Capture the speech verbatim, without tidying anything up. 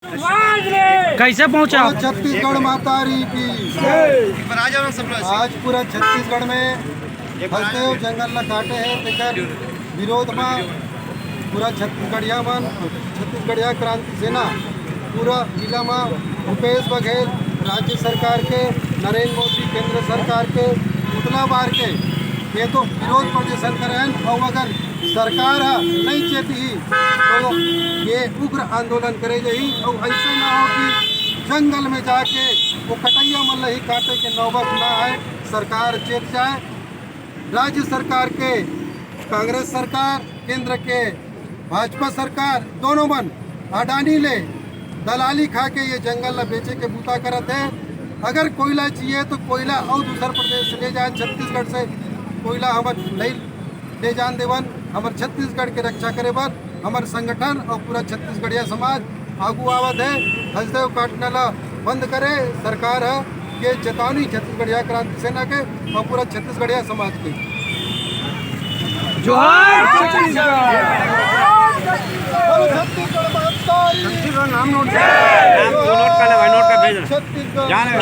कैसे पहुंचा? पूरा छत्तीसगढ़ महतारी की। आज पूरा छत्तीसगढ़ में हसदेव जंगल ला काटे हे, तेकर विरोध में पूरा छत्तीसगढ़िया मन, छत्तीसगढ़िया क्रांति सेना पूरा जिला में भूपेश बघेल राज्य सरकार के, नरेंद्र मोदी केंद्र सरकार के पुतला बार के ये तो विरोध प्रदर्शन करे हे। और अगर सरकार ह नहीं चेतही तो ये उग्र आंदोलन करे जाही। और ऐसे ना हो कि जंगल में जाके वो कटैया मन ला ही काटे के नौबत ना आए, सरकार चेत जाए। राज्य सरकार के, कांग्रेस सरकार, केंद्र के भाजपा सरकार, दोनों मन अडानी ले दलाली खा के ये जंगल ला बेचे के बूता करत हे। अगर कोयला चाहिए तो कोयला और दूसर प्रदेश से ले जाए, छत्तीसगढ़ से कोयला हमर नहीं ले जान देवन। हमर छत्तीसगढ़ के रक्षा करे बर हमर संगठन और पूरा छत्तीसगढ़िया समाज आगू आवत हे। हसदेव काटना ला बंद करे सरकार ह, ये चेतावनी छत्तीसगढ़िया क्रांति सेना के और पूरा छत्तीसगढ़िया समाज के। जोहार छत्तीसगढ़। बोलो छत्तीसगढ़ महतारी। छत्तीसगढ़ नाम नोट कर। नाम नोट कर ले भाई, नोट कर भेज। छत्तीसगढ़। जाने।